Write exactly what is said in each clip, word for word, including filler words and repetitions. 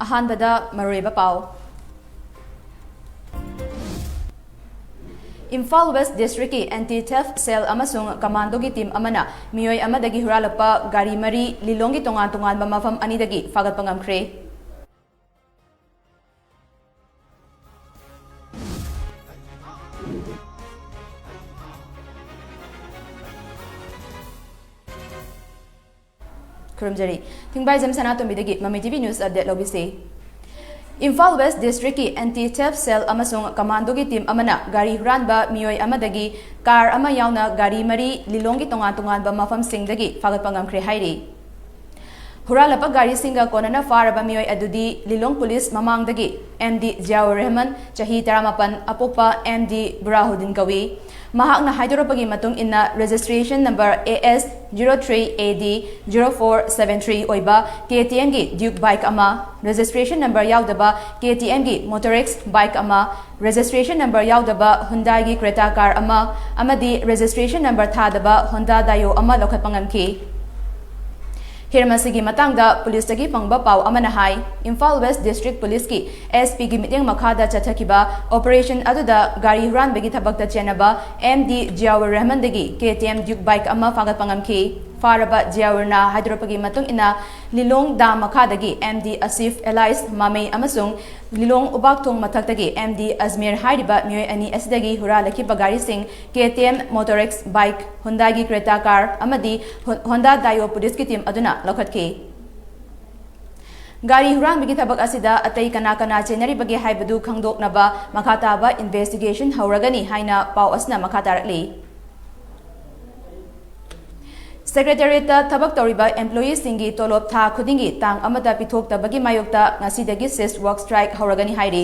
ꯑꯍꯥꯟꯕꯗ ꯃꯔꯨꯑꯣꯏꯕ ꯄꯥꯎ꯫ ꯏꯝꯐꯥꯜ ꯋꯦꯁ ꯗꯤꯁꯇ꯭ꯔꯤꯛꯀꯤ ꯑꯦꯟꯇꯤ ꯊꯦꯐ ꯁꯦꯜ ꯑꯃꯁꯨꯡ ꯀꯃꯥꯟꯗꯣꯒꯤ ꯇꯤꯝ ꯑꯃꯅ ꯃꯤꯑꯣꯏ ꯑꯃꯗꯒꯤ ꯍꯨꯔꯥꯜꯂꯛꯄ ꯒꯥꯔꯤ ꯃꯔꯤ ꯂꯤꯂꯣꯡꯒꯤ ꯇꯣꯉꯥꯟ ꯇꯣꯉꯥꯟꯕ ꯃꯐꯝ ꯑꯅꯤꯗꯒꯤ ꯐꯥꯒꯠꯄ ꯉꯝꯈ꯭ꯔꯦ꯫ ꯈꯨꯔꯨꯝꯖꯔꯤ꯫ ꯊꯤꯡꯕꯥꯏꯖꯝ ꯁꯅꯥꯇꯣꯝꯕꯤꯗꯒꯤ ꯃꯃꯤ ꯇꯤꯚꯤ ꯅ꯭ꯌꯨꯁ ꯑꯞꯗꯦꯠ ꯂꯧꯕꯤꯁꯤ꯫ ꯏꯝꯐꯥꯜ ꯋꯦꯁ ꯗꯤꯁꯇ꯭ꯔꯤꯛꯀꯤ ꯑꯦꯟꯇꯤ ꯊꯦꯐ ꯁꯦꯜ ꯑꯃꯁꯨꯡ ꯀꯃꯥꯟꯗꯣꯒꯤ ꯇꯤꯝ ꯑꯃꯅ ꯒꯥꯔꯤ ꯍꯨꯔꯥꯟꯕ ꯃꯤꯑꯣꯏ ꯑꯃꯗꯒꯤ ꯀꯥꯔ ꯑꯃ ꯌꯥꯎꯅ ꯒꯥꯔꯤ ꯃꯔꯤ ꯂꯤꯂꯣꯡꯒꯤ ꯇꯣꯉꯥꯟ ꯇꯣꯉꯥꯟꯕ ꯃꯐꯝꯁꯤꯡꯗꯒꯤ ꯐꯥꯒꯠꯄ ꯉꯝꯈ꯭ꯔꯦ ꯍꯥꯏꯔꯤ꯫ ꯍꯨꯔꯥꯜꯂꯕ ꯒꯥꯔꯤꯁꯤꯡꯒ ꯀꯣꯟꯅꯅ ꯐꯥꯔꯕ ꯃꯤꯑꯣꯏ ꯑꯗꯨꯗꯤ ꯂꯤꯂꯣꯡ ꯄꯨꯂꯤꯁ ꯃꯃꯥꯡꯗꯒꯤ ꯑꯦꯝ ꯗꯤ ꯖꯤꯌꯥꯎꯔ ꯔꯦꯍꯃꯟ, ꯆꯍꯤ ꯇꯔꯥꯃꯥꯄꯟ, ꯑꯄꯣꯛꯄ ꯑꯦꯝ ꯗꯤ ꯕꯨꯔꯥꯍꯨꯗꯤꯟ ꯀꯧꯏ꯫ ꯃꯍꯥꯛꯅ ꯍꯥꯏꯗꯣꯔꯛꯄꯒꯤ ꯃꯇꯨꯡ ꯏꯟꯅ, registration number A S zero three A D zero four seven three ꯑꯣꯏꯕ ꯀꯦ ꯇꯤ ꯑꯦꯝꯒꯤ ꯗ꯭ꯌꯨꯛ ꯕꯥꯏꯛ ꯑꯃ, registration number ꯌꯥꯎꯗꯕ ꯀꯦ ꯇꯤ ꯑꯦꯝꯒꯤ ꯃꯣꯇꯣꯔꯦꯛꯁ ꯕꯥꯏꯛ ꯑꯃ, registration number ꯌꯥꯎꯗꯕ ꯍꯨꯟꯗꯥꯏꯒꯤ ꯀ꯭ꯔꯦꯇꯥ ꯀꯥꯔ ꯑꯃ ꯑꯃꯗꯤ registration number ꯊꯥꯗꯕ ꯍꯣꯟꯗꯥ ꯗꯥꯏꯑꯣ ꯑꯃ ꯂꯧꯈꯠꯄ ꯉꯝꯈꯤ꯫ ꯍꯤꯔꯝ ꯑꯁꯤꯒꯤ ꯃꯇꯥꯡꯗ ꯄꯨꯂꯤꯁꯇꯒꯤ ꯐꯪꯕ ꯄꯥꯎ ꯑꯃꯅ ꯍꯥꯏ, ꯏꯝꯐꯥꯜ ꯋꯦꯁ ꯗꯤꯁꯇ꯭ꯔꯤꯛ ꯄꯨꯂꯤꯁꯀꯤ ꯑꯦꯁ ꯄꯤꯒꯤ ꯃꯤꯠꯌꯦꯡ ꯃꯈꯥꯗ ꯆꯠꯊꯈꯤꯕ ꯑꯣꯄꯔꯦꯁꯟ ꯑꯗꯨꯗ ꯒꯥꯔꯤ ꯍꯨꯔꯥꯟꯕꯒꯤ ꯊꯕꯛꯇ ꯆꯦꯟꯅꯕ ꯑꯦꯝ ꯗꯤ ꯖꯤꯌꯥꯎꯔ ꯔꯍꯃꯟꯗꯒꯤ ꯀꯦ ꯇꯤ ꯑꯦꯝ ꯗ꯭ꯌꯨꯛ ꯕꯥꯏꯛ ꯑꯃ ꯐꯥꯒꯠꯄ ꯉꯝꯈꯤ꯫ ꯐꯥꯔꯕ ꯖꯤꯌꯥꯎꯔꯅ ꯍꯥꯏꯗꯣꯔꯛꯄꯒꯤ ꯃꯇꯨꯡ ꯏꯟꯅ, ꯂꯤꯂꯣꯡ ꯗꯥꯝ ꯃꯈꯥꯗꯒꯤ ꯑꯦꯝ ꯗꯤ ꯑꯁꯤꯐ ꯑꯦꯂꯥꯏꯁ ꯃꯥꯃꯩ ꯑꯃꯁꯨꯡ ꯂꯤꯂꯣꯡ ꯎꯕꯥꯛꯊꯣꯡ ꯃꯊꯛꯇꯒꯤ ꯑꯦꯝ ꯗꯤ ꯑꯖꯃꯤꯔ ꯍꯥꯏꯔꯤꯕ ꯃꯤꯑꯣꯏ ꯑꯅꯤ ꯑꯁꯤꯗꯒꯤ ꯍꯨꯔꯥꯜꯂꯛꯈꯤꯕ ꯒꯥꯔꯤꯁꯤꯡ ꯀꯦ ꯇꯤ ꯑꯦꯝ ꯃꯣꯇꯣꯔꯦꯛꯁ ꯕꯥꯏꯛ, ꯍꯨꯟꯗꯥꯏꯒꯤ ꯀ꯭ꯔꯦꯇꯥ ꯀꯥꯔ ꯑꯃꯗꯤ ꯍꯣ-, ꯍꯣꯟꯗꯥ ꯗꯥꯏꯑꯣ ꯄꯨꯂꯤꯁꯀꯤ ꯇꯤꯝ ꯑꯗꯨꯅ ꯂꯧꯈꯠꯈꯤ꯫ ꯒꯥꯔꯤ ꯍꯨꯔꯥꯟꯕꯒꯤ ꯊꯕꯛ ꯑꯁꯤꯗ ꯑꯇꯩ ꯀꯅꯥ ꯀꯅꯥ ꯆꯦꯟꯅꯔꯤꯕꯒꯦ ꯍꯥꯏꯕꯗꯨ ꯈꯪꯗꯣꯛꯅꯕ ꯃꯈꯥ ꯇꯥꯕ ꯏꯟꯚꯦꯁꯇꯤꯒꯦꯁꯟ ꯍꯧꯔꯒꯅꯤ ꯍꯥꯏꯅ ꯄꯥꯎ ꯑꯁꯤꯅ ꯃꯈꯥ ꯇꯥꯔꯛꯂꯤ꯫ ꯁꯦꯀ꯭ꯔꯦꯇꯦꯔꯤꯌꯦꯠꯇ ꯊꯕꯛ ꯇꯧꯔꯤꯕ ꯑꯦꯝꯄ꯭ꯂꯣꯌꯤꯁꯤꯡꯒꯤ ꯇꯣꯂꯣꯞ ꯊꯥ ꯈꯨꯗꯤꯡꯒꯤ ꯇꯥꯡ ꯑꯃꯗ ꯄꯤꯊꯣꯛꯇꯕꯒꯤ ꯃꯥꯌꯣꯛꯇ ꯉꯁꯤꯗꯒꯤ ꯁꯤꯁ ꯋꯥꯛ ꯁ꯭ꯇ꯭ꯔꯥꯏꯛ ꯍꯧꯔꯒꯅꯤ ꯍꯥꯏꯔꯤ꯫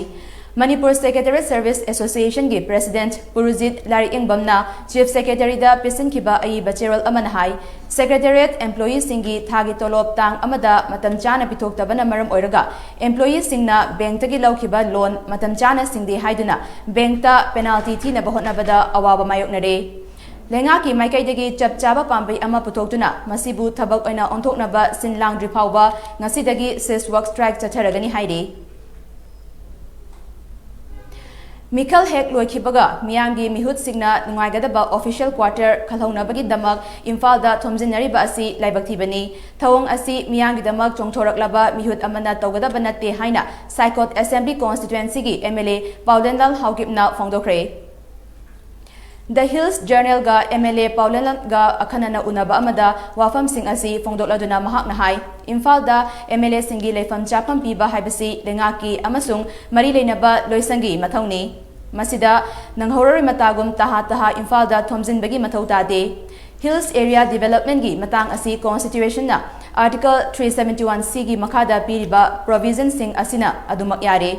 ꯃꯅꯤꯄꯨꯔ ꯁꯦꯀ꯭ꯔꯦꯇꯦꯔꯤꯌꯦꯠ ꯁꯔꯚꯤꯁ ꯑꯦꯁꯣꯁꯤꯌꯦꯁꯟꯒꯤ ꯄ꯭ꯔꯦꯁꯤꯗꯦꯟꯠ ꯄꯨꯔꯨꯖꯤꯠ ꯂꯥꯏꯔꯤꯛꯌꯦꯡꯕꯝꯅ ꯆꯤꯐ ꯁꯦꯀ꯭ꯔꯦꯇꯔꯤꯗ ꯄꯤꯁꯤꯟꯈꯤꯕ ꯑꯏꯕ ꯆꯦꯔꯣꯜ ꯑꯃꯅ ꯍꯥꯏ, ꯁꯦꯀ꯭ꯔꯦꯇꯦꯔꯤꯌꯦꯠ ꯑꯦꯝꯄ꯭ꯂꯣꯌꯤꯁꯤꯡꯒꯤ ꯊꯥꯒꯤ ꯇꯣꯂꯣꯞ ꯇꯥꯡ ꯑꯃꯗ ꯃꯇꯝ ꯆꯥꯅ ꯄꯤꯊꯣꯛꯇꯕꯅ ꯃꯔꯝ ꯑꯣꯏꯔꯒ ꯑꯦꯝꯄ꯭ꯂꯣꯌꯤꯁꯤꯡꯅ ꯕꯦꯡꯛꯇꯒꯤ ꯂꯧꯈꯤꯕ ꯂꯣꯟ ꯃꯇꯝ ꯆꯥꯅ ꯁꯤꯡꯗꯦ ꯍꯥꯏꯗꯨꯅ ꯕꯦꯡꯛꯇ ꯄꯦꯅꯥꯜꯇꯤ ꯊꯤꯅꯕ ꯍꯣꯠꯅꯕꯗ ꯑꯋꯥꯕ ꯃꯥꯌꯣꯛꯅꯔꯦ꯫ ꯂꯩꯉꯥꯛꯀꯤ ꯃꯥꯏꯀꯩꯗꯒꯤ ꯆꯞ ꯆꯥꯕ ꯄꯥꯝꯕꯩ ꯑꯃ ꯄꯨꯊꯣꯛꯇꯨꯅ ꯃꯁꯤꯕꯨ ꯊꯕꯛ ꯑꯣꯏꯅ ꯑꯣꯟꯊꯣꯛꯅꯕ ꯁꯤꯟ ꯂꯥꯡꯗ꯭ꯔꯤ ꯐꯥꯎꯕ ꯉꯁꯤꯗꯒꯤ ꯁꯤꯁ ꯋꯥꯛ ꯁ꯭ꯇ꯭ꯔꯥꯏꯛ ꯆꯠꯊꯔꯒꯅꯤ ꯍꯥꯏꯔꯤ꯫ ꯃꯤꯈꯜ ꯍꯦꯛ ꯂꯣꯏꯈꯤꯕꯒ ꯃꯤꯌꯥꯝꯒꯤ ꯃꯤꯍꯨꯠꯁꯤꯡꯅ ꯅꯨꯡꯉꯥꯏꯒꯗꯕ ꯑꯣꯐꯤꯁꯤꯌꯦꯜ ꯀ꯭ꯋꯥꯔꯇꯔ ꯈꯜꯍꯧꯅꯕꯒꯤꯗꯃꯛ ꯏꯝꯐꯥꯜꯗ ꯊꯣꯝꯖꯤꯟꯅꯔꯤꯕ ꯑꯁꯤ ꯂꯥꯏꯕꯛ ꯊꯤꯕꯅꯤ꯫ ꯊꯧꯑꯣꯡ ꯑꯁꯤ ꯃꯤꯌꯥꯝꯒꯤꯗꯃꯛ ꯆꯣꯡꯊꯣꯔꯛꯂꯕ ꯃꯤꯍꯨꯠ ꯑꯃꯅ ꯇꯧꯒꯗꯕ ꯅꯠꯇꯦ ꯍꯥꯏꯅ ꯁꯥꯏꯀꯣꯠ ꯑꯦꯁꯦꯝꯕ꯭ꯂꯤ ꯀꯣꯟꯁꯇꯤꯇ꯭ꯋꯦꯟꯁꯤꯒꯤ ꯑꯦꯝ ꯑꯦꯜ ꯑꯦ ꯄꯥꯎꯂꯦꯟꯂꯥꯜ ꯍꯥꯎꯀꯤꯞꯅ ꯐꯣꯡꯗꯣꯛꯈ꯭ꯔꯦ꯫ ꯗ ꯍꯤꯜꯁ ꯖꯔꯅꯦꯜꯒ ꯑꯦꯝ ꯑꯦꯜ ꯑꯦ ꯄꯥꯎꯂꯦꯟꯂꯥꯜꯒ ꯑꯈꯟꯅꯅ ꯎꯅꯕ ꯑꯃꯗ ꯋꯥꯐꯝꯁꯤꯡ ꯑꯁꯤ ꯐꯣꯡꯗꯣꯛꯂꯗꯨꯅ ꯃꯍꯥꯛꯅ ꯍꯥꯏ, ꯏꯝꯐꯥꯜꯗ ꯑꯦꯝ ꯑꯦꯜ ꯑꯦꯁꯤꯡꯒꯤ ꯂꯩꯐꯝ ꯆꯥꯐꯝ ꯄꯤꯕ ꯍꯥꯏꯕꯁꯤ ꯂꯩꯉꯥꯛꯀꯤ ꯑꯃꯁꯨꯡ ꯃꯔꯤ ꯂꯩꯅꯕ ꯂꯣꯏꯁꯪꯒꯤ ꯃꯊꯧꯅꯤ꯫ ꯃꯁꯤꯗ ꯅꯪꯍꯧꯔꯔꯣꯏ ꯃꯇꯥꯒꯨꯝ ꯇꯍꯥ ꯇꯍꯥ ꯏꯝꯐꯥꯜꯗ ꯊꯣꯝꯖꯤꯟꯕꯒꯤ ꯃꯊꯧ ꯇꯥꯗꯦ꯫ ꯍꯤꯜꯁ ꯑꯦꯔꯤꯌꯥ ꯗꯤꯚꯦꯂꯞꯃꯦꯟꯒꯤ ꯃꯇꯥꯡ ꯑꯁꯤ ꯀꯣꯟꯁꯇꯤꯇ꯭ꯌꯨꯁꯟꯅ ꯑꯥꯔꯇꯤꯀꯜ ꯊ꯭ꯔꯤ ꯁꯚꯦꯟꯇꯤ ꯋꯥꯟ ꯁꯤꯒꯤ ꯃꯈꯥꯗ ꯄꯤꯔꯤꯕ ꯄ꯭ꯔꯣꯚꯤꯖꯟꯁꯤꯡ ꯑꯁꯤꯅ ꯑꯗꯨꯃꯛ ꯌꯥꯔꯦ꯫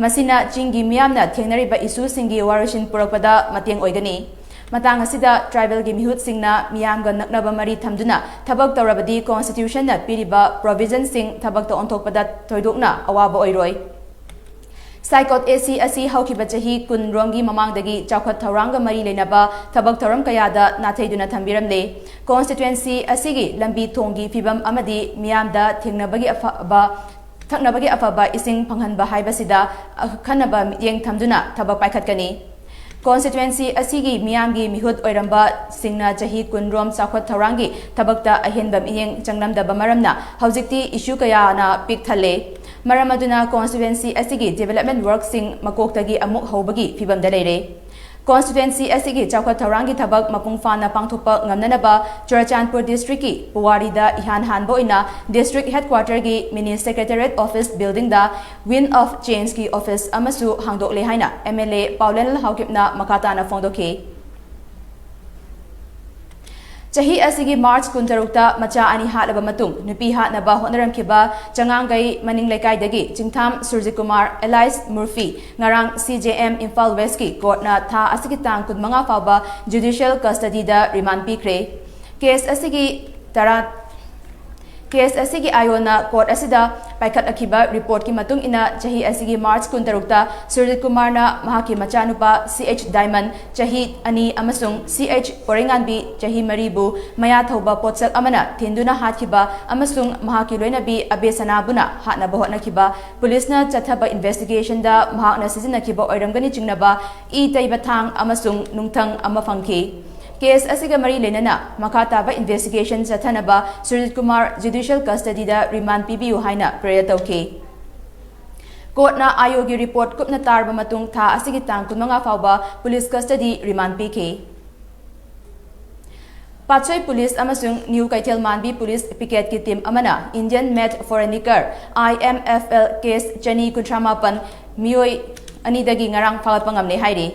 ꯃꯁꯤꯅ ꯆꯤꯡꯒꯤ ꯃꯤꯌꯥꯝꯅ ꯊꯦꯡꯅꯔꯤꯕ ꯏꯁꯨꯁꯤꯡꯒꯤ ꯋꯥꯔꯣꯏꯁꯤꯟ ꯄꯨꯔꯛꯄꯗ ꯃꯇꯦꯡ ꯑꯣꯏꯒꯅꯤ꯫ ꯃꯇꯥꯡ ꯑꯁꯤꯗ ꯇ꯭ꯔꯥꯏꯕꯦꯜꯒꯤ ꯃꯤꯍꯨꯠꯁꯤꯡꯅ ꯃꯤꯌꯥꯝꯒ ꯅꯛꯅꯕ ꯃꯔꯤ ꯊꯝꯗꯨꯅ ꯊꯕꯛ ꯇꯧꯔꯕꯗꯤ ꯀꯣꯟꯁꯇꯤꯇ꯭ꯌꯨꯁꯟꯅ ꯄꯤꯔꯤꯕ ꯄ꯭ꯔꯣꯚꯤꯖꯟꯁꯤꯡ ꯊꯕꯛꯇ ꯑꯣꯟꯊꯣꯛꯄꯗ ꯊꯣꯏꯗꯣꯛꯅ ꯑꯋꯥꯕ ꯑꯣꯏꯔꯣꯏ꯫ ꯁꯥꯏꯀꯣꯠ ꯑꯦ ꯁꯤ ꯑꯁꯤ ꯍꯧꯈꯤꯕ ꯆꯍꯤ ꯀꯨꯟ ꯔꯣꯝꯒꯤ ꯃꯃꯥꯡꯗꯒꯤ ꯆꯥꯎꯈꯠ ꯊꯧꯔꯥꯡꯒ ꯃꯔꯤ ꯂꯩꯅꯕ ꯊꯕꯛ ꯊꯧꯔꯝ ꯀꯌꯥꯗ ꯅꯥꯊꯩꯗꯨꯅ ꯊꯝꯕꯤꯔꯝꯂꯦ꯫ ꯀꯣꯟꯁꯇꯤꯇ꯭ꯋꯦꯟꯁꯤ ꯑꯁꯤꯒꯤ ꯂꯝꯕꯤ ꯊꯣꯡꯒꯤ ꯐꯤꯕꯝ ꯑꯃꯗꯤ ꯃꯤꯌꯥꯝꯗ ꯊꯦꯡꯅꯕꯒꯤ ꯑꯐꯕ, ꯊꯛꯅꯕꯒꯤ ꯑꯐꯕ ꯏꯁꯤꯡ ꯐꯪꯍꯟꯕ ꯍꯥꯏꯕꯁꯤꯗ ꯑꯈꯟꯅꯕ ꯃꯤꯠꯌꯦꯡ ꯊꯝꯗꯨꯅ ꯊꯕꯛ ꯄꯥꯏꯈꯠꯀꯅꯤ꯫ ꯀꯣꯟꯁꯇꯤꯇ꯭ꯋꯦꯟꯁꯤ ꯑꯁꯤꯒꯤ ꯃꯤꯌꯥꯝꯒꯤ ꯃꯤꯍꯨꯠ ꯑꯣꯏꯔꯝꯕꯁꯤꯡꯅ ꯆꯍꯤ ꯀꯨꯟ ꯔꯣꯝ ꯆꯥꯎꯈꯠ ꯊꯧꯔꯥꯡꯒꯤ ꯊꯕꯛꯇ ꯑꯍꯦꯟꯕ ꯃꯤꯠꯌꯦꯡ ꯆꯪꯂꯝꯗꯕ ꯃꯔꯝꯅ ꯍꯧꯖꯤꯛꯇꯤ ꯏꯁꯨ ꯀꯌꯥꯅ ꯄꯤꯛ ꯊꯜꯂꯦ꯫ ꯃꯔꯝ ꯑꯗꯨꯅ ꯀꯣꯟꯁꯇꯤꯇ꯭ꯋꯦꯟꯁꯤ ꯑꯁꯤꯒꯤ ꯗꯤꯚꯦꯂꯞꯃꯦꯟ ꯋꯥꯔꯛꯁꯤꯡ ꯃꯀꯣꯛꯇꯒꯤ ꯑꯃꯨꯛ ꯍꯧꯕꯒꯤ ꯐꯤꯕꯝꯗ ꯂꯩꯔꯦ꯫ ꯀꯣꯟꯁꯇꯤꯇ꯭ꯋꯦꯟꯁꯤ ꯑꯁꯤꯒꯤ ꯆꯥꯎꯈꯠ ꯊꯧꯔꯥꯡꯒꯤ ꯊꯕꯛ ꯃꯄꯨꯡ ꯐꯥꯅ ꯄꯥꯡꯊꯣꯛꯄ ꯉꯝꯅꯅꯕ ꯆꯨꯔꯆꯥꯟꯄꯨꯔ ꯗꯤꯁꯇ꯭ꯔꯤꯛꯀꯤ ꯄꯨꯋꯥꯔꯤꯗ ꯏꯍꯥꯟ ꯍꯥꯟꯕ ꯑꯣꯏꯅ ꯗꯤꯁꯇ꯭ꯔꯤꯛ ꯍꯦꯗꯀ꯭ꯋꯥꯇꯔꯒꯤ ꯃꯤꯅꯤ ꯁꯦꯀ꯭ꯔꯦꯇꯦꯔꯤꯌꯦꯠ ꯑꯣꯐꯤꯁ ꯕꯤꯜꯗꯤꯡꯗ ꯋꯤꯟ ꯑꯣꯐ ꯆꯦꯟꯖꯀꯤ ꯑꯣꯐꯤꯁ ꯑꯃꯁꯨ ꯍꯥꯡꯗꯣꯛꯂꯦ ꯍꯥꯏꯅ ꯑꯦꯝ ꯑꯦꯜ ꯑꯦ ꯄꯥꯎꯂꯦꯟ ꯍꯥꯎꯀꯤꯞꯅ ꯃꯈꯥ ꯇꯥꯅ ꯐꯣꯡꯗꯣꯛꯈꯤ꯫ ꯆꯍꯤ ꯑꯁꯤꯒꯤ ꯃꯥꯔꯆ ꯀꯨꯟꯇꯔꯨꯛꯇ ꯃꯆꯥ ꯑꯅꯤ ꯍꯥꯠꯂꯕ ꯃꯇꯨꯡ ꯅꯨꯄꯤ ꯍꯥꯠꯅꯕ ꯍꯣꯠꯅꯔꯝꯈꯤꯕ ꯆꯉꯥꯡꯒꯩ ꯃꯅꯤꯡ ꯂꯩꯀꯥꯏꯗꯒꯤ ꯆꯤꯡꯊꯥꯝ ꯁꯨꯔꯖꯤꯠ ꯀꯨꯃꯥꯔ ꯑꯦꯂꯥꯏꯁ ꯃꯨꯔꯐꯤ ꯉꯔꯥꯡ ꯁꯤ ꯖꯦ ꯑꯦꯝ ꯏꯝꯐꯥꯜ ꯋꯦꯁꯀꯤ ꯀꯣꯔꯠꯅ ꯊꯥ ꯑꯁꯤꯒꯤ ꯇꯥꯡ ꯀꯨꯟꯃꯉꯥ ꯐꯥꯎꯕ ꯖꯨꯗꯤꯁꯤꯌꯦꯜ ꯀꯁꯇꯗꯤꯗ ꯔꯤꯃꯥꯟ ꯄꯤꯈ꯭ꯔꯦ꯫ ꯀꯦꯁ ꯑꯁꯤꯒꯤ ꯇꯔꯥ, ꯀꯦꯁ ꯑꯁꯤꯒꯤ ꯑꯥꯏꯑꯣꯅ ꯀꯣꯔꯠ ꯑꯁꯤꯗ ꯄꯥꯏꯈꯠꯂꯛꯈꯤꯕ ꯔꯤꯄꯣꯔꯠꯀꯤ ꯃꯇꯨꯡ ꯏꯟꯅ, ꯆꯍꯤ ꯑꯁꯤꯒꯤ ꯃꯥꯔꯆ ꯀꯨꯟꯇꯔꯨꯛꯇ ꯁꯨꯔꯖꯤꯠ ꯀꯨꯃꯥꯔꯅ ꯃꯍꯥꯛꯀꯤ ꯃꯆꯥꯅꯨꯄꯥ ꯁꯤ ꯑꯩꯆ ꯗꯥꯏꯃꯟ, ꯆꯍꯤ ꯑꯅꯤ, ꯑꯃꯁꯨꯡ ꯁꯤ ꯑꯩꯆ ꯄꯣꯔꯩꯉꯥꯟꯕꯤ, ꯆꯍꯤ ꯃꯔꯤꯕꯨ ꯃꯌꯥ ꯊꯧꯕ ꯄꯣꯠꯁꯛ ꯑꯃꯅ ꯊꯤꯟꯗꯨꯅ ꯍꯥꯠꯈꯤꯕ ꯑꯃꯁꯨꯡ ꯃꯍꯥꯛꯀꯤ ꯂꯣꯏꯅꯕꯤ ꯑꯕꯦ ꯁꯅꯥꯕꯨꯅ ꯍꯥꯠꯅꯕ ꯍꯣꯠꯅꯈꯤꯕ ꯄꯨꯂꯤꯁꯅ ꯆꯠꯊꯕ ꯏꯟꯚꯦꯁꯇꯤꯒꯦꯁꯟꯗ ꯃꯍꯥꯛꯅ ꯁꯤꯖꯤꯟꯅꯈꯤꯕ ꯑꯣꯏꯔꯝꯒꯅꯤ ꯆꯤꯡꯅꯕ ꯏ ꯇꯩꯕ ꯊꯥꯡ ꯑꯃꯁꯨꯡ ꯅꯨꯡꯊꯪ ꯑꯃ ꯐꯪꯈꯤ꯫ ꯀꯦꯁ ꯑꯁꯤꯒ ꯃꯔꯤ ꯂꯩꯅꯅ ꯃꯈꯥ ꯇꯥꯕ ꯏꯟꯚꯦꯁꯇꯤꯒꯦꯁꯟ ꯆꯠꯊꯅꯕ ꯁꯨꯔꯖꯤꯠ ꯀꯨꯃꯥꯔ ꯖꯨꯗꯤꯁꯤꯌꯦꯜ ꯀꯁꯇꯗꯤꯗ ꯔꯤꯃꯥꯟ ꯄꯤꯕꯤꯌꯨ ꯍꯥꯏꯅ ꯄ꯭ꯔꯦꯌꯔ ꯇꯧꯈꯤ꯫ ꯀꯣꯔꯠꯅ ꯑꯥꯏꯑꯣꯒꯤ ꯔꯤꯄꯣꯔꯠ ꯀꯨꯞꯅ ꯇꯥꯔꯕ ꯃꯇꯨꯡ ꯊꯥ ꯑꯁꯤꯒꯤ ꯇꯥꯡ ꯀꯨꯟꯃꯉꯥ ꯐꯥꯎꯕ ꯄꯨꯂꯤꯁ ꯀꯁꯇꯗꯤ ꯔꯤꯃꯥꯟ ꯄꯤꯈꯤ꯫ ꯄꯥꯠꯁꯣꯏ ꯄꯨꯂꯤꯁ ꯑꯃꯁꯨꯡ ꯅ꯭ꯌꯨ ꯀꯩꯊꯦꯜ ꯃꯥꯟꯕꯤ ꯄꯨꯂꯤꯁ ꯄꯤꯀꯦꯠꯀꯤ ꯇꯤꯝ ꯑꯃꯅ Indian made foreign liquor, I M F L, case ꯆꯅꯤ ꯀꯨꯟꯊ꯭ꯔꯥ ꯃꯥꯄꯟ ꯃꯤꯑꯣꯏ ꯑꯅꯤꯗꯒꯤ ꯉꯔꯥꯡ ꯐꯥꯒꯠꯄ ꯉꯝꯂꯦ ꯍꯥꯏꯔꯤ꯫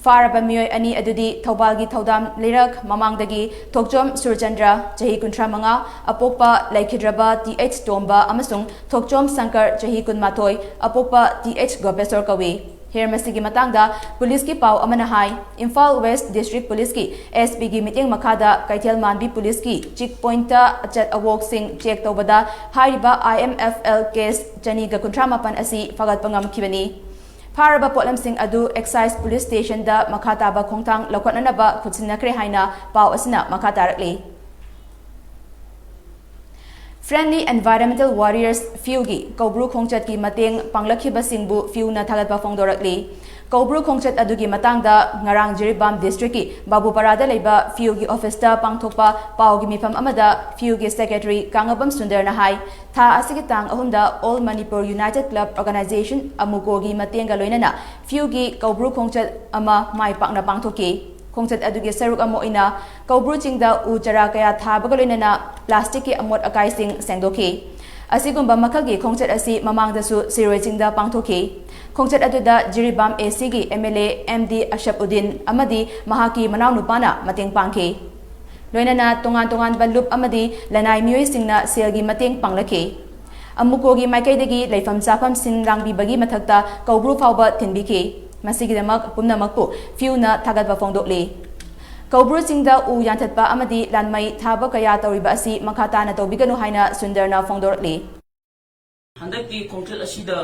ꯐꯥꯔꯕ ꯃꯤꯑꯣꯏ ꯑꯅꯤ ꯑꯗꯨꯗꯤ ꯊꯧꯕꯥꯜꯒꯤ ꯊꯧꯗꯥꯝ ꯂꯩꯔꯛ ꯃꯃꯥꯡꯗꯒꯤ ꯊꯣꯛꯆꯣꯝ ꯁꯨꯔꯆꯟꯗ꯭ꯔ, ꯆꯍꯤ ꯀꯨꯟꯊ꯭ꯔꯥ ꯃꯉꯥ, ꯑꯄꯣꯛꯄ ꯂꯩꯈꯤꯗ꯭ꯔꯕ ꯇꯤ ꯑꯩꯆ ꯇꯣꯝꯕ, ꯑꯃꯁꯨꯡ ꯊꯣꯛꯆꯣꯝ ꯁꯪꯀꯔ, ꯆꯍꯤ ꯀꯨꯟꯃꯥꯊꯣꯏ, ꯑꯄꯣꯛꯄ ꯇꯤ ꯑꯩꯆ ꯒꯣꯄꯦꯁꯣꯔ ꯀꯧꯏ꯫ ꯍꯦꯔ ꯃꯁꯤꯒꯤ ꯃꯇꯥꯡꯗ ꯄꯨꯂꯤꯁꯀꯤ ꯄꯥꯎ ꯑꯃꯅ ꯍꯥꯏ, ꯏꯝꯐꯥꯜ ꯋꯦꯁ ꯗꯤꯁꯇ꯭ꯔꯤꯛ ꯄꯨꯂꯤꯁꯀꯤ ꯑꯦꯁ ꯄꯤꯒꯤ ꯃꯤꯠꯌꯦꯡ ꯃꯈꯥꯗ ꯀꯩꯊꯦꯜ ꯃꯥꯟꯕꯤ ꯄꯨꯂꯤꯁꯀꯤ ꯆꯦꯛ ꯄꯣꯏꯟꯠꯇ ꯑꯆꯠ ꯑꯋꯣꯛꯁꯤꯡ ꯆꯦꯛ ꯇꯧꯕꯗ ꯍꯥꯏꯔꯤꯕ I M F L case ꯆꯅꯤꯒ ꯀꯨꯟꯊ꯭ꯔꯥ ꯃꯥꯄꯟ ꯑꯁꯤ ꯐꯥꯒꯠꯄ ꯉꯝꯈꯤꯕꯅꯤ꯫ ꯐꯥꯔꯕ ꯄꯣꯠꯂꯝꯁꯤꯡ ꯑꯗꯨ ꯑꯦꯛꯁꯥꯏꯖ ꯄꯨꯂꯤꯁ ꯁ꯭ꯇꯦꯁꯟꯗ ꯃꯈꯥ ꯇꯥꯕ ꯈꯣꯡꯊꯥꯡ ꯂꯧꯈꯠꯅꯅꯕ ꯈꯨꯠꯁꯤꯟꯅꯈ꯭ꯔꯦ ꯍꯥꯏꯅ ꯄꯥꯎ ꯑꯁꯤꯅ ꯃꯈꯥ ꯇꯥꯔꯛꯂꯤ꯫ Friendly Environmental Warriors, ꯐꯤꯌꯨꯒꯤ ꯀꯧꯕ꯭ꯔꯨ ꯈꯣꯡꯆꯠꯀꯤ ꯃꯇꯦꯡ ꯄꯥꯡꯂꯛꯈꯤꯕꯁꯤꯡꯕꯨ ꯐꯤꯌꯨꯅ ꯊꯥꯒꯠꯄ ꯐꯣꯡꯗꯣꯔꯛꯂꯤ꯫ ꯀꯧꯕ꯭ꯔꯨ ꯈꯣꯡꯆꯠ ꯑꯗꯨꯒꯤ ꯃꯇꯥꯡꯗ ꯉꯔꯥꯡ ꯖꯤꯔꯤꯕꯥꯝ ꯗꯤꯁꯇ꯭ꯔꯤꯛꯀꯤ ꯕꯥꯕꯨꯄꯥꯔꯥꯗ ꯂꯩꯕ ꯐꯤꯌꯨꯒꯤ ꯑꯣꯐꯤꯁꯇ ꯄꯥꯡꯊꯣꯛꯄ ꯄꯥꯎꯒꯤ ꯃꯤꯐꯝ ꯑꯃꯗ ꯐꯤꯌꯨꯒꯤ ꯁꯦꯀ꯭ꯔꯦꯇꯔꯤ ꯀꯥꯉꯕꯝ ꯁꯨꯟꯗꯔꯅ ꯍꯥꯏ, ꯊꯥ ꯑꯁꯤꯒꯤ ꯇꯥꯡ ꯑꯍꯨꯝꯗ All Manipur United Club Organization, ꯑꯃꯨꯀꯣꯒꯤ ꯃꯇꯦꯡꯒ ꯂꯣꯏꯅꯅ ꯐꯤꯌꯨꯒꯤ ꯀꯧꯕ꯭ꯔꯨ ꯈꯣꯡꯆꯠ ꯑꯃ ꯃꯥꯏ ꯄꯥꯛꯅ ꯄꯥꯡꯊꯣꯛꯈꯤ꯫ ꯈꯣꯡꯆꯠ ꯑꯗꯨꯒꯤ ꯁꯔꯨꯛ ꯑꯃ ꯑꯣꯏꯅ ꯀꯧꯕ꯭ꯔꯨ ꯆꯤꯡꯗ ꯎ ꯆꯥꯔꯥ ꯀꯌꯥ ꯊꯥꯕꯒ ꯂꯣꯏꯅꯅ ꯄ꯭ꯂꯥꯁꯇꯤꯛꯀꯤ ꯑꯃꯣꯠ ꯑꯀꯥꯏꯁꯤꯡ ꯁꯦꯡꯗꯣꯛꯈꯤ꯫ ꯑꯁꯤꯒꯨꯝꯕ ꯃꯈꯜꯒꯤ ꯈꯣꯡꯆꯠ ꯑꯁꯤ ꯃꯃꯥꯡꯗꯁꯨ ꯁꯤꯔꯣꯏ ꯆꯤꯡꯗ ꯄꯥꯡꯊꯣꯛꯈꯤ꯫ ꯈꯣꯡꯆꯠ ꯑꯗꯨꯗ ꯖꯤꯔꯤꯕꯥꯝ ꯑꯦ ꯁꯤꯒꯤ M L A M D Asaf Uddin ꯑꯃꯗꯤ ꯃꯍꯥꯛꯀꯤ ꯃꯅꯥꯎꯅꯨꯄꯥꯅ ꯃꯇꯦꯡ ꯄꯥꯡꯈꯤ꯫ ꯂꯣꯏꯅꯅ ꯇꯣꯉꯥꯟ ꯇꯣꯉꯥꯟꯕ ꯂꯨꯞ ꯑꯃꯗꯤ ꯂꯅꯥꯏ ꯃꯤꯑꯣꯏꯁꯤꯡꯅ ꯁꯦꯜꯒꯤ ꯃꯇꯦꯡ ꯄꯥꯡꯂꯛꯈꯤ꯫ ꯑꯃꯨꯀꯣꯒꯤ ꯃꯥꯏꯀꯩꯗꯒꯤ ꯂꯩꯐꯝ ꯆꯥꯐꯝ ꯁꯤꯟ ꯂꯥꯡꯕꯤꯕꯒꯤ ꯃꯊꯛꯇ ꯀꯧꯕ꯭ꯔꯨ ꯐꯥꯎꯕ ꯊꯤꯟꯕꯤꯈꯤ꯫ ꯃꯁꯤꯒꯤꯗꯃꯛ ꯄꯨꯝꯅꯃꯛꯄꯨ ꯐꯤꯌꯨꯅ ꯊꯥꯒꯠꯄ ꯐꯣꯡꯗꯣꯛꯂꯤ꯫ ꯀꯧꯕ꯭ꯔꯨ ꯆꯤꯡꯗ ꯎ ꯌꯥꯟꯊꯠꯄ ꯑꯃꯗꯤ ꯂꯥꯟꯃꯩ ꯊꯥꯕ ꯀꯌꯥ ꯇꯧꯔꯤꯕ ꯑꯁꯤ ꯃꯈꯥ ꯇꯥꯅ ꯇꯧꯕꯤꯒꯅꯨ ꯍꯥꯏꯅ ꯁꯨꯟꯗꯔꯅ ꯐꯣꯡꯗꯣꯔꯛꯂꯤ꯫ ꯍꯟꯗꯛꯀꯤ ꯈꯣꯡꯆꯠ ꯑꯁꯤꯗ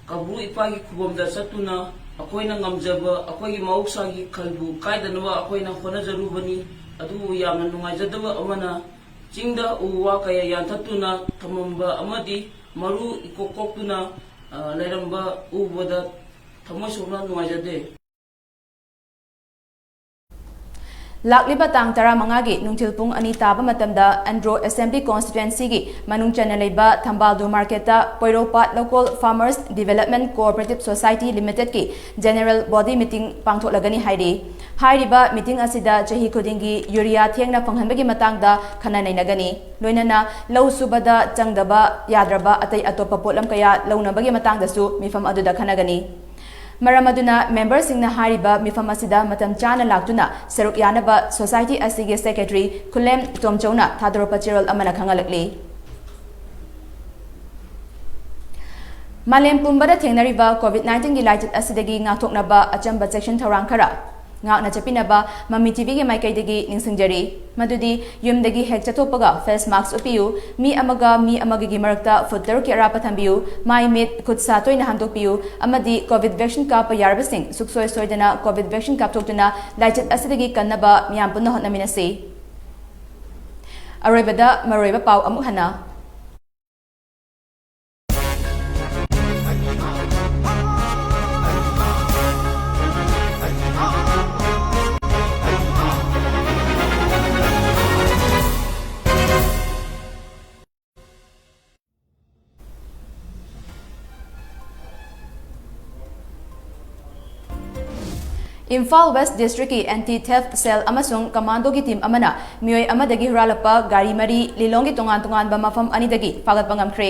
ꯀꯧꯕ꯭ꯔꯨ ꯏꯄꯥꯒꯤ ꯈꯨꯕꯝꯗ ꯆꯠꯇꯨꯅ ꯑꯩꯈꯣꯏꯅ ꯉꯝꯖꯕ ꯑꯩꯈꯣꯏꯒꯤ ꯃꯍꯧꯁꯥꯒꯤ ꯈꯜꯕꯨ ꯀꯥꯏꯗꯅꯕ ꯑꯩꯈꯣꯏꯅ ꯍꯣꯠꯅꯖꯔꯨꯕꯅꯤ꯫ ꯑꯗꯨꯕꯨ ꯌꯥꯝꯅ ꯅꯨꯡꯉꯥꯏꯖꯗꯕ ꯑꯃꯅ, ꯆꯤꯡꯗ ꯎ ꯋꯥ ꯀꯌꯥ ꯌꯥꯟꯊꯠꯇꯨꯅ ꯊꯝꯃꯝꯕ ꯑꯃꯗꯤ ꯃꯔꯨ ꯏꯀꯣꯛ ꯀꯣꯛꯇꯨꯅ, ꯑ, ꯂꯩꯔꯝꯕ ꯎꯕꯗ ꯊꯃꯣꯏ ꯁꯣꯛꯅ ꯅꯨꯡꯉꯥꯏꯖꯗꯦ꯫ ꯂꯥꯛꯂꯤꯕ ꯇꯥꯡ ꯇꯔꯥꯃꯉꯥꯒꯤ ꯅꯨꯡꯊꯤꯜ ꯄꯨꯡ ꯑꯅꯤ ꯇꯥꯕ ꯃꯇꯝꯗ ꯑꯦꯟꯗ꯭ꯔꯣ ꯑꯦꯁꯦꯝꯕ꯭ꯂꯤ ꯀꯣꯟꯁꯇꯤꯇ꯭ꯋꯦꯟꯁꯤꯒꯤ ꯃꯅꯨꯡ ꯆꯟꯅ ꯂꯩꯕ ꯊꯝꯕꯥꯜꯗꯨ ꯃꯥꯔꯀꯦꯠꯇ ꯄꯣꯏꯔꯧꯄꯥꯠ local farmers development cooperative society ꯂꯤꯃꯤꯇꯦꯗꯀꯤ ꯖꯦꯅꯦꯔꯦꯜ ꯕꯣꯗꯤ ꯃꯤꯇꯤꯡ ꯄꯥꯡꯊꯣꯛꯂꯒꯅꯤ ꯍꯥꯏꯔꯤ꯫ ꯍꯥꯏꯔꯤꯕ ꯃꯤꯇꯤꯡ ꯑꯁꯤꯗ ꯆꯍꯤ ꯈꯨꯗꯤꯡꯒꯤ ꯌꯨꯔꯤꯌꯥ ꯊꯦꯡꯅ ꯐꯪꯍꯟꯕꯒꯤ ꯃꯇꯥꯡꯗ ꯈꯟꯅ ꯅꯩꯅꯒꯅꯤ꯫ ꯂꯣꯏꯅꯅ ꯂꯧ ꯁꯨꯕꯗ ꯆꯪꯗꯕ ꯌꯥꯗ꯭ꯔꯕ ꯑꯇꯩ ꯑꯇꯣꯞꯄ ꯄꯣꯠꯂꯝ ꯀꯌꯥ ꯂꯧꯅꯕꯒꯤ ꯃꯇꯥꯡꯗꯁꯨ ꯃꯤꯐꯝ ꯑꯗꯨꯗ ꯈꯟꯅꯒꯅꯤ꯫ ꯃꯔꯝ ꯑꯗꯨꯅ ꯃꯦꯝꯕꯔꯁꯤꯡꯅ ꯍꯥꯏꯔꯤꯕ ꯃꯤꯐꯝ ꯑꯁꯤꯗ ꯃꯇꯝ ꯆꯥꯅ ꯂꯥꯛꯇꯨꯅ ꯁꯔꯨꯛ ꯌꯥꯅꯕ ꯁꯣꯁꯥꯏꯇꯤ ꯑꯁꯤꯒꯤ ꯁꯦꯀ꯭ꯔꯦꯇꯔꯤ ꯈꯨꯂꯦꯝ ꯇꯣꯝꯆꯧꯅ ꯊꯥꯗꯣꯔꯛꯄ ꯆꯦꯔꯣꯜ ꯑꯃꯅ ꯈꯪꯍꯜꯂꯛꯂꯤ꯫ ꯃꯥꯂꯦꯝ ꯄꯨꯝꯕꯗ ꯊꯦꯡꯅꯔꯤꯕ ꯀꯣꯚꯤꯗ ꯅꯥꯏꯟꯇꯤꯟꯒꯤ ꯂꯥꯏꯆꯠ ꯑꯁꯤꯗꯒꯤ ꯉꯥꯛꯊꯣꯛꯅꯕ ꯑꯆꯝꯕ ꯆꯦꯛꯁꯤꯟ ꯊꯧꯔꯥꯡ ꯈꯔ ꯉꯥꯛꯅ ꯆꯠꯄꯤꯅꯕ ꯃꯃꯤ ꯇꯤꯚꯤꯒꯤ ꯃꯥꯏꯀꯩꯗꯒꯤ ꯅꯤꯡꯁꯤꯡꯖꯔꯤ꯫ ꯃꯗꯨꯗꯤ ꯌꯨꯝꯗꯒꯤ ꯍꯦꯛ ꯆꯠꯊꯣꯛꯄꯒ ꯐꯦꯁ ꯃꯥꯁꯛ ꯎꯞꯄꯤꯌꯨ, ꯃꯤ ꯑꯃꯒ ꯃꯤ ꯑꯃꯒꯒꯤ ꯃꯔꯛꯇ ꯐꯨꯠ ꯇꯔꯨꯛꯀꯤ ꯑꯔꯥꯞꯄ ꯊꯝꯕꯤꯌꯨ, ꯃꯥꯏ ꯃꯤꯠ ꯈꯨꯠ ꯁꯥ ꯇꯣꯏꯅ ꯍꯥꯝꯗꯣꯛꯄꯤꯌꯨ ꯑꯃꯗꯤ ꯀꯣꯚꯤꯗ ꯚꯦꯛꯁꯤꯟ ꯀꯥꯞꯄ ꯌꯥꯔꯕꯁꯤꯡ ꯁꯨꯛꯁꯣꯏ ꯁꯣꯏꯗꯅ ꯀꯣꯚꯤꯗ ꯚꯦꯛꯁꯤꯟ ꯀꯥꯞꯊꯣꯛꯇꯨꯅ ꯂꯥꯏꯆꯠ ꯑꯁꯤꯗꯒꯤ ꯀꯟꯅꯕ ꯃꯤꯌꯥꯝ ꯄꯨꯟꯅ ꯍꯣꯠꯅꯃꯤꯟꯅꯁꯤ꯫ ꯑꯔꯣꯏꯕꯗ ꯃꯔꯨꯑꯣꯏꯕ ꯄꯥꯎ ꯑꯃꯨꯛ ꯍꯟꯅ꯫ ꯏꯝꯐꯥꯜ ꯋꯦꯁ ꯗꯤꯁꯇ꯭ꯔꯤꯛꯀꯤ ꯑꯦꯟꯇꯤ ꯊꯦꯐ ꯁꯦꯜ ꯑꯃꯁꯨꯡ ꯀꯃꯥꯟꯗꯣꯒꯤ ꯇꯤꯝ ꯑꯃꯅ ꯃꯤꯑꯣꯏ ꯑꯃꯗꯒꯤ ꯍꯨꯔꯥꯜꯂꯛꯄ ꯒꯥꯔꯤ ꯃꯔꯤ ꯂꯤꯂꯣꯡꯒꯤ ꯇꯣꯉꯥꯟ ꯇꯣꯉꯥꯟꯕ ꯃꯐꯝ ꯑꯅꯤꯗꯒꯤ ꯐꯥꯒꯠꯄ ꯉꯝꯈ꯭ꯔꯦ꯫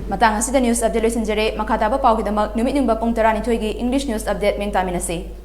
ꯃꯇꯥꯡ ꯑꯁꯤꯗ ꯅ꯭ꯌꯨꯁ ꯑꯞꯗꯦꯠ ꯂꯣꯏꯁꯤꯟꯖꯔꯦ꯫ ꯃꯈꯥ ꯇꯥꯕ ꯄꯥꯎꯒꯤꯗꯃꯛ ꯅꯨꯃꯤꯠ ꯌꯨꯡꯕ ꯄꯨꯡ ꯇꯔꯥꯅꯤꯊꯣꯏꯒꯤ ꯏꯪꯂꯤꯁ ꯅ꯭ꯌꯨꯁ ꯑꯞꯗꯦꯠ ꯃꯦꯡ ꯇꯥꯃꯤꯟꯅꯁꯤ꯫